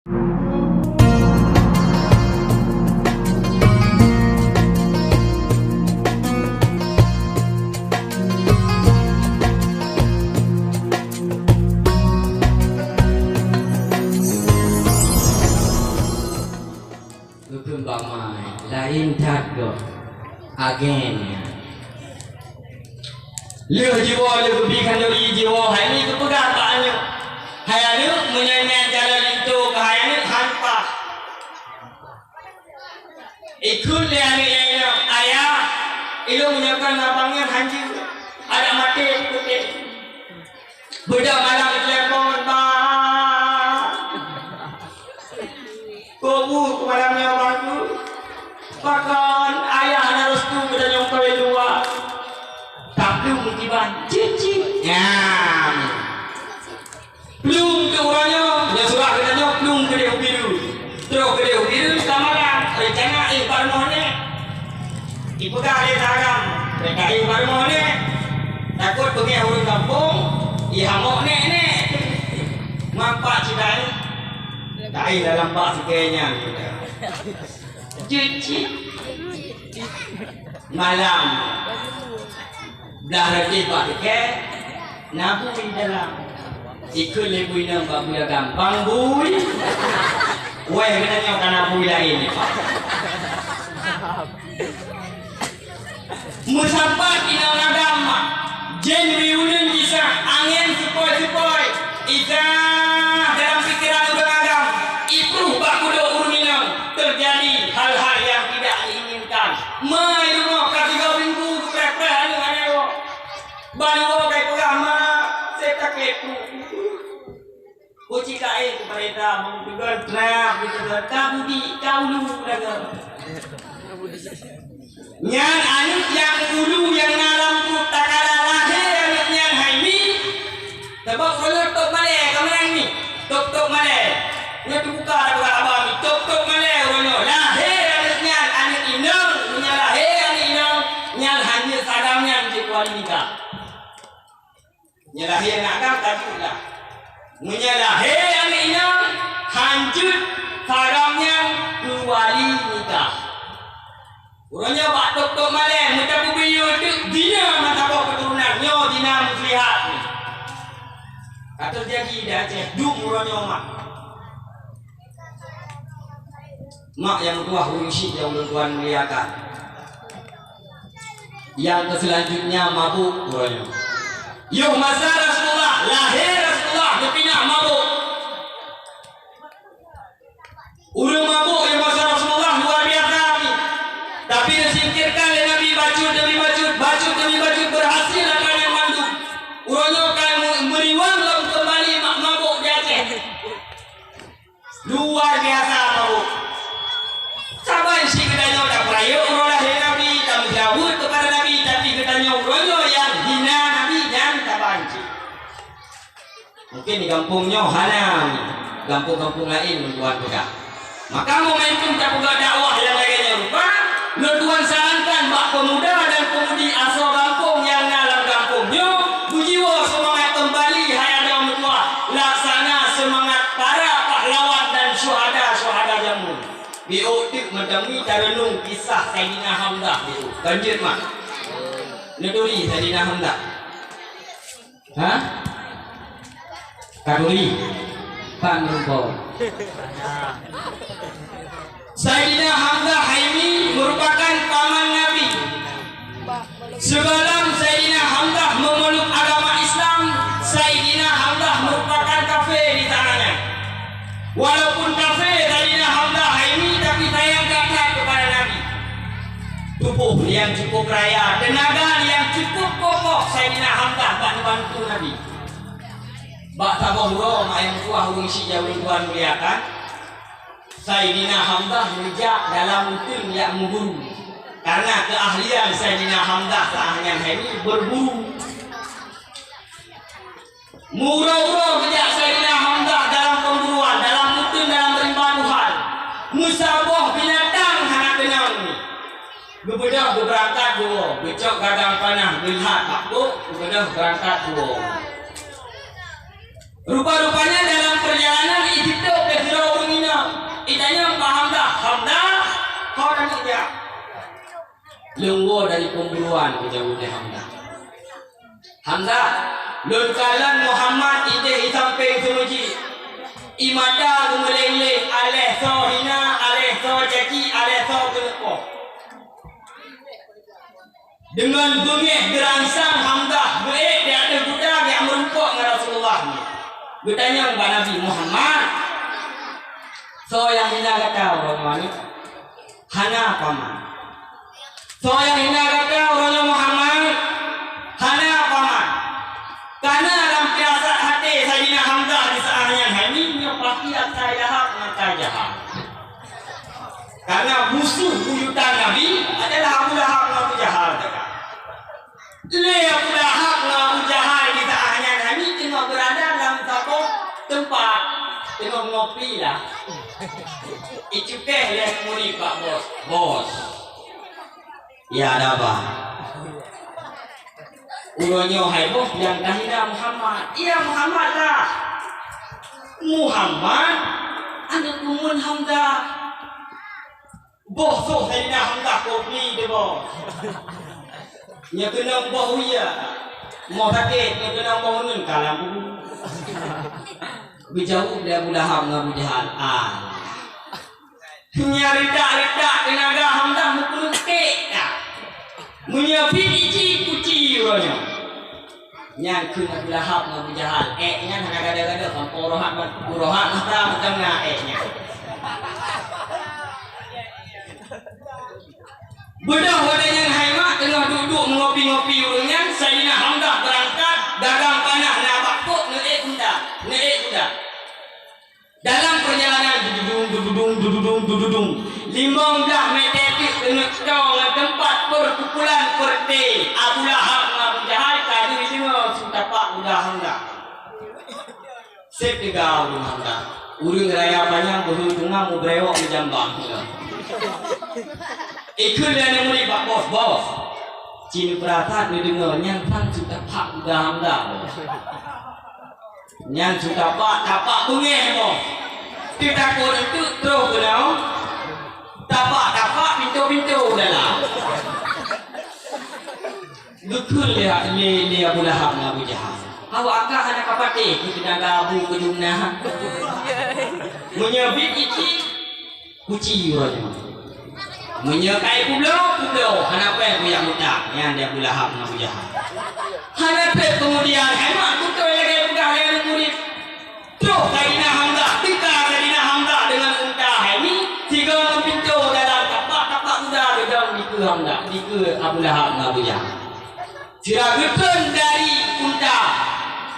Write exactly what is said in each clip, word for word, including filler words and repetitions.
Keupeue bak mai, laén that gob. Agen nyan. Lheueh jiwoe, lheueh geubi khanduri jiwoe, hai nyan geupeugah bak aneuk, "Hai aneuk, meunyoe nyan jalan linto keu hai aneuk, han paih." Ikheun lé aneuk nyan, "Ayah, ilôn meunyoe kon abang nyan han jeuet, adak maté putéh." Beudôh malam telepon, "Bang, kok bu keu malam nyoe bagus? Pakon ayah hana restu geutanyoe kawén dua?" Taplueng kiban, cit-cit. Nyan. Plueng keu uroe nyoe, nyoe surah geutanyoe plueng keudeh u Bireuen. Troh keudeh u Bireuen ka malam, rencana éh bak rumoh nèk. Ipeugah lé si agam, "Bèk taéh bak rumoh nèk. Takot beungèh ureueng gampông, ihamok nèk-nèk." Meupat cit taéh, taéh dalam bak sikée nyan. Jeuet cit. Malam. Blah reuteh bak sikée, na bui dalam. Ikheun lé bui nyan bak bui agam, "Bang bui, wéh geutanyoe ka na bui laén." Meusapat inong agam, jén uneuen jisah, angén seupôi-seupôi. Isa, dalam pikeran ureueng agam, ipruh bak kudok ureueng inong, teujadi hal-hal nyang tidak diinginkan. Mai rumoh ka tiga minggu geupreh-preh aneuk-aneuk. Ban woe ka ipeugah, "Ma, sép takét." Kucing kaén keu peurintah, meunteugön trap, meunteugön ka budi, ka ulu dagoe. Nyan aneuk nyang ulu nyang na lam pruet takala lahé aneuk nyan hai mi. Sabab uroe nyoe tôp malèe, ka meunan mi. Tôp-tôp malèe. Nyoe teubuka dah bak haba mi. Tôp-tôp malèe uroe nyoe. Lahé aneuk nyan, aneuk inong, meunyoe lahé aneuk inong, nyan hana sadang nyan jeuet wali nikah. Meunyoe lahé aneuk agam ka jeuet lah. Meunyoe lahé aneuk inong, han jeuet sadang nyan keu wali nikah. Uroe nyoe bak tôp-tôp malèe, meutapeubiyeu teuk zina meusaboh keuturonan nyoe, zina muslihat. Ka teujadi di Aceh, dum uroe nyoe mak. Mak nyang meutuah ureueng syik nyang ulôn tuan muliakan. Nyang keu seulanjutnya mabök uroe nyoe. Yoh masa Rasulullah, lahé Rasulullah, geupinah mabök. Ureueng mabök nyang masa Rasulullah luar biasa, tapi disingkirkan lé Nabi bacut demi bacut, bacut demi bacut, berhasil akan yang mandum. Uroe nyoe ka meuriwang lom keumbali mak mabök di Aceh. Luar biasa mabök. Saban si geutanyoe tapeurayeuk uroe lahé Nabi, tameuseulaweuet keupada Nabi, tapi geutanyoe uroe nyoe nyang hina Nabi nyan saban cit. Mungken di gampông nyoe hana, gampông-gampông laén lôn tuan peugah. Maka momentum tapeugah dakwah nyang lagèe nyoe rupa, lôn tuan sarankan bak pemuda dan pemudi asoe gampông nyang na lam gampông nyoe, beujiwoe seumangat keumbali hai adoe meutuah, laksana seumangat para pahlawan dan syuhada-syuhada jameun. Biôh teuk mantong nyoe tareunong kisah Saidina Hamzah biôh. Lanjut, Mak. Neuturi Saidina Hamzah. Ha? Ka turi? Pan rumpok. Saidina Hamzah hai mi merupakan paman Nabi. Sebelum Saidina Hamzah memeluk agama Islam, Saidina Hamzah merupakan kafé di zamannya. Walaupun kafé Saidina Hamzah hai mi, tapi sayang that-that kepada Nabi. Tuboh nyang cukup raya, tenaga nyang cukup kokoh Saidina Hamzah bak neubantu Nabi. Bak saboh uroe, mak ayah meutuah ureueng syik nyang ulôn tuan muliakan, Saidina Hamzah neujak dalam uteuen jak meuburu. Karena keuahlian Saidina Hamzah saat nyan hai mi berburu. Meuuroe-uroe geujak Saidina Hamzah dalam pemburuan, dalam uteuen, dalam rimba Tuhan. Meusaboh binatang hana keunong. Geubeudôh geubeurangkat geuwoe, geucok gagang panah, geulhat bak kôk, geubeudôh beurangkat geuwoe. Rupa-rupanya dalam perjalanan ijitôb lé sidroe ureueng inong, itanyong bak Hamzah, "Hamzah, ho taneuk jak?" "Lôn woe dari pemburuan," geujaweueb lé Hamzah. "Hamzah, lôn kalon Muhammad idéh i sampéng seumeujid. I mata geumeuleng-leng, aléh soe hina, aléh soe caci, aléh soe keuneuk poh." Deungon beungéh geurangsang Hamzah geuék di ateueh guda geujak meurumpok ngon Rasulullah nyoe. Geutanyong bak Nabi, "Muhammad, soe nyang hina gata uroe nyoe?" "Hana, Paman." "Soe nyang hina gata uroe nyoe, Muhammad?" "Hana, Paman." Kana lam firasat até Saidina Hamzah di saát nyan, "Hai nyoe pasti asai Lahab ngon asai Jahal." Karena musuh buyutan Nabi adalah Abu Lahab ngon Abu Jahal. Lé Abu Lahab ngon Abu Jahal di saát nyan hana teungoh beurada lam saboh teumpat, teungoh ngopi lah. Icukéh lé murit bak bos, "Bos, ya ada apa?" "Uroe nyoe hai boh nyang tahina Muhammad." "Iya, Muhammad lah." "Muhammad, aneuk keumun Hamzah." "Boh soh Saidina Hamzah kopi teuh boh. Nyoe keunong boh uya. Moh sakét nyoe keunong boh uneun kalam." Geujaweueb lé Abu Lahab ngon Abu Jahal, "Ah, nyan reutak-reutak teunaga Hamzah meukeuleutek na. Meunyoe biet iji kuci uroe nyoe." Nyan kheun Abu Lahab ngon Abu Jahal, ék nyan hana gadoh-gadoh, sampoe uroe hat, uroe hat mata macam na ék nyan. Beudôh watèe nyan hai mak teungoh duek-duek meungopi-ngopi ureueng nyan, Saidina Hamzah beurangkat dagang panah na bak pok neuék kuda, neuék kuda. Dalam perjalanan dududung, dududung, dududung, dududung, limong blah mètè teuk keuneuk toe ngon teumpat perkumpulan peureuté Abu Lahab ngon Abu Jahal ka deuh deungoe su tapak kuda Hamzah. Sép teuga ureueng Hamzah. Ureueng raya panyang beuhe teuma mubrewok meujambang. Ikheun lé aneuk murit bak bos, "Bos, ci neupeurasat neudeungoe nyan sang su tapak kuda Hamzah, Bos." Nyan su tapak, tapak beungéh boh. Teutakot enteuk troh keunoe. Tapak-tapak pintoe-pintoe dalam. Geukheun lé, lé, lé Abu Lahab ngon Abu Jahal. Awak ka hana ka patéh keu teunaga abu keudum na. Meunyoe biet iji, kuci uroe nyoe. Meunyoe ka ipubloe, publoe, hana péng kujak mutang, nyan di Abu Lahab ngon Abu Jahal. Hana trép keumudian, hai mak beutôi lagèe peugah lé aneuk murit. Troh Saidina Hamzah, teuka Saidina Hamzah deungon unta hai nyan, sigoe ngon pintoe dalam tapak-tapak kuda geudong dikeue Hamzah, dikeue Abu Lahab ngon Abu Jahal. Sira geutreun dari unta,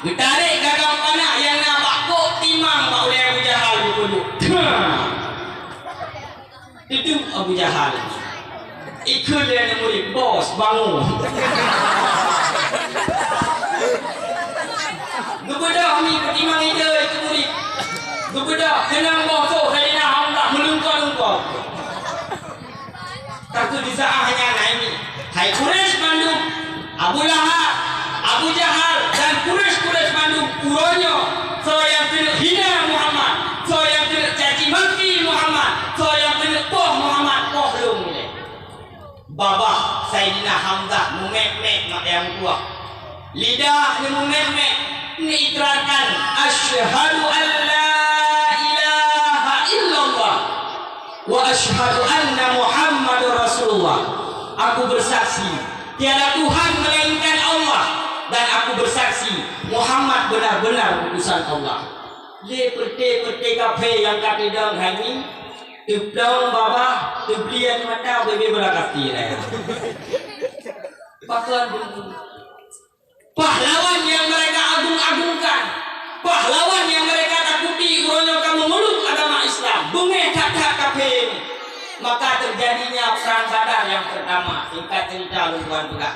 geutarek gagang panah nyang na bak kok timang bak ulèe Abu Jahal geupeuduek. Teuh! Teuduek Abu Jahal. Ikheun lé aneuk murit, "Bos, bangun." Geubeudôh mi peutimang ide aneuk murit. Geubeudôh keunong boh soh Saidina Hamzah meulungkot-lungkot. Tapi di saat nyan hai mi, hai Quraisy mandum, Abu Lahab, Abu Jahal, dan Quraisy-Quraisy mandum, uroe nyoe, soe nyang keuneuk hina Muhammad, soe nyang keuneuk caci maki Muhammad, soe nyang keuneuk poh Muhammad, poh lôn ilèe. Babah Saidina Hamzah meumek-mek mak ayam tuah. Lidah neumeumèk-mèk, neuikrarkan, "Asyhadu an la ilaha illallah wa asyhadu anna Muhammadar Rasulullah." Aku bersaksi, tiada Tuhan melainkan Allah, dan aku bersaksi, Muhammad benar-benar utusan Allah. Lé peureuté-peureuté kafé nyang ka teudong hai nyan, teuplueng babah, teubli aneuk mata, ubé-bé bola kaki raya. Pakon Pahlawan yang mereka agung-agungkan, pahlawan yang mereka takuti uroe nyoe ka meumuluk agama Islam, beungéh that-that kafé. Maka terjadinya Perang Badar yang pertama. Singkat cerita, lôn tuan peugah.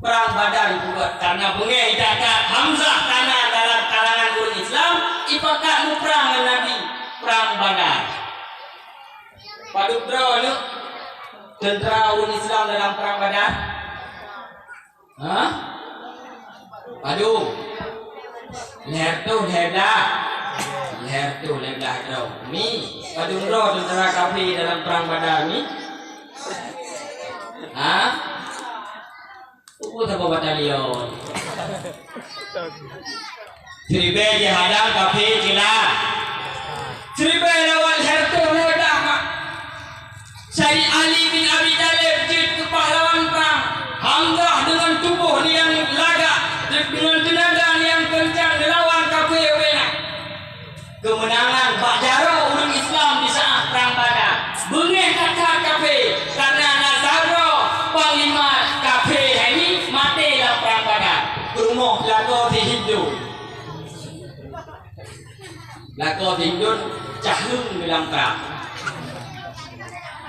Perang Badar dibuat karena beungéh that-that Hamzah kana dalam kalangan ureueng Islam, ipakat muprang ngon Nabi. Perang Badar. Padub droeneuh tentera ureueng Islam dalam Perang Badar? Hah? Padub. Lhèe reutôh lhèe blah. Lhèe reutôh lhèe blah droe. Mi, padum droe tentara kafé dalam prang Badar mi? Ha? Peue saboh batalion? Siribèe jihadang kafé ceulah. Siribèe lawan lhèe reutôh lhèe blah, mak. Saidina Ali bin Abi Thalib jeuet keu pahlawan prang. Hamzah deungon tuboh nyang lagak, deungon teunaga nyang keuncang geulawan kafé ubé na. Keumeunangan bak jaroe ureueng Islam di saát prang Badar. Beungéh that-that kafé, kareuna na sidroe panglima kafé hai nyan maté lam prang Badar. Peurumoh lakoe si Hindun. Lakoe si Hindun caheueng lam prang.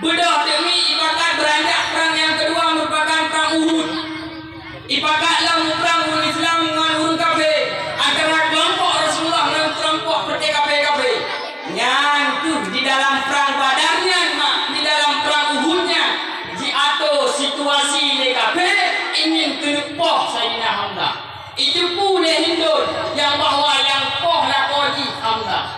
Beudôh teuk mi ipakat beuranjak prang nyang keudua meurupakan prang Uhud. Ipakat lom muprang ureueng Islam ngon ureueng kafé, antara keulompok Rasulullah ngon keulompok peureté kafé-kafé. Nyan keuh di dalam prang Badar nyan, mak, di dalam prang Uhud nyan, jiatô situasi lé kafé ingin keuneuk poh Saidina Hamzah. Ijeupu lé Hindun nyang bahwa nyang poh lakoe jih Hamzah.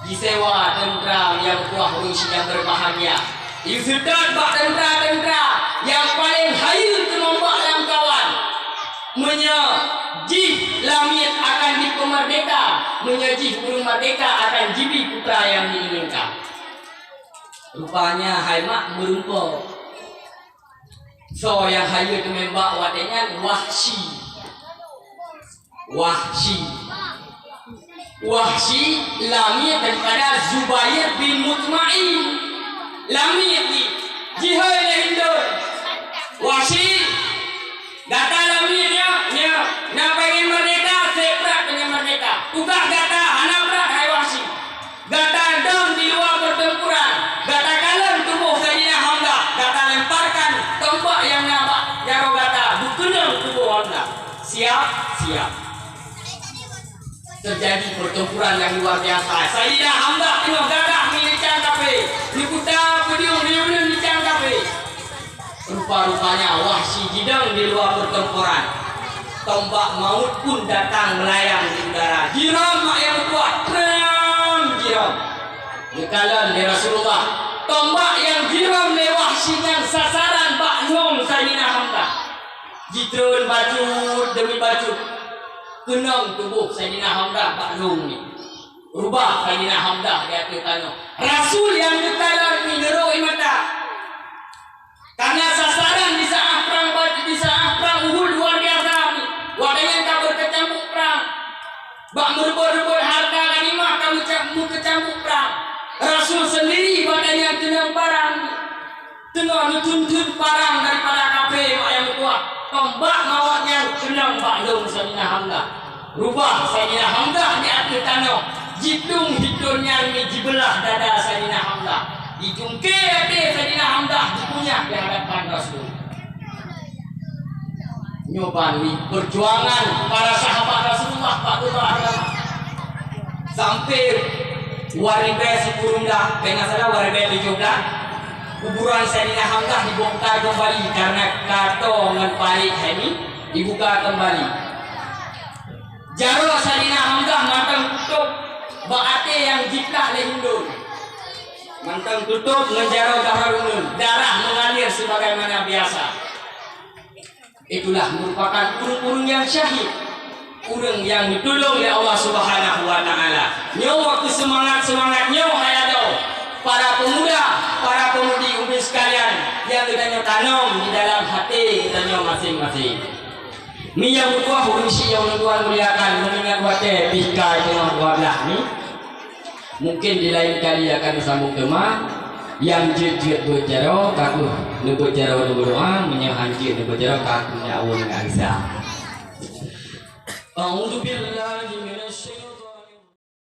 Jisewa teuntra nyang kuah ureueng sidang beubahgia. Jiseutôt bak teuntra-teuntra nyang paleng hayeue teunombak lam kawan. Meunyoe jih lamiet akan jipeumeurdeka, meunyoe jih ureueng meurdeka akan jibi putra nyang jiinginkan. Rupanya hai mak meureumpok. Soe nyang hayeue teumembak watèe nyan? Wahsyi. Wahsyi. Wahsyi lamiet daripada Zubair bin Mutmaim. Lamiet jih. Jihôi lé Hindun. Wahsyi, gata lamiet nyoe, nyoe. Na pengen merdeka, sép brat pengen merdeka. Tugaih gata hana brat, hai Wahsyi. Gata dong di luwa peutempuran, gata kalon tuboh Saidina Hamzah, gata lemparkan tombak nyang na bak jaroe gata, beukeunong tuboh Hamzah. Siap? Siap. Terjadi pertempuran yang luar biasa. Saidina Hamzah teungoh gagah meulincang kafé, neukuta peudeueng di uneuen lincang kafé. Rupa-rupanya Wahsyi jidong di luwa peutempuran. Tombak maut pun datang melayang di udara. Jirôm mak nyang meukuah, tram, jirôm. Geukalon lé Rasulullah, tombak nyang jirôm lé Wahsyi nyan sasaran bak lông Saidina Hamzah. Jitreun bacut demi bacut. Keunong tuboh Saidina Hamzah bak lông nyan. Rubah Saidina Hamzah di ateueh tanoh. Rasul nyang geukalon nyan neurôi mata. Karena sasaran di saát prang Bad-, di saát prang Uhud luar biasa. Watèe nyan ka beukeucambuk prang. Bak meureubot-reubot harta ghanimah ka meuca-, meukeucambuk prang. Rasul sendiri watèe nyan teungoh parang. Teungoh neutheun-theun parang daripada kafé mak nyang meutuah. Tombak mawöt nyan keunong bak lông Saidina Hamzah. Rubah Saidina Hamzah di ateueh tanoh, jiplueng Hindun nyan jibeulah dada Saidina Hamzah. Jicungké até Saidina Hamzah, jikunyah di hadapan Rasul. Nyoe ban wih perjuangan para sahabat Rasulullah bak peubah agama. Sampai dua ribèe sikureueng blah, bèk na salah, dua ribèe tujoh blah, kuburan Saidina Hamzah dibongkar keumbali karena kato ngon paléh hai nyan dibuka keumbali. Jaroe Saidina Hamzah mantong tutôp bak até nyang jiplah lé Hindun. Mantong tutôp ngon jaroe gata uneun, darah mengalir sebagaimana biasa. Itulah merupakan ureueng-ureueng nyang syahid, ureueng nyang geutulông lé Allah Subhanahu wa Ta'ala. Nyoe waktu seumangat-seumangat nyoe hai adoe, para pemuda, para pemudi, umi sekalian, nyang geutanyoe tanom di dalam até geutanyoe maséng-maséng. Mi nyang meutuah, ureueng syiek nyang ulôn tuan muliakan, meungingat watèe pih ka teungoh dua blah ni, mungkin di lain kali akan sambung teuma. Nyang jeuet-jeuet beuet jaroe, ka kheueh neubeuet jaroe neubeudoa, meunyoe han jeuet neubeuet jaroe, ka kheueh neujak woe ngon Isa. A'udzubillahi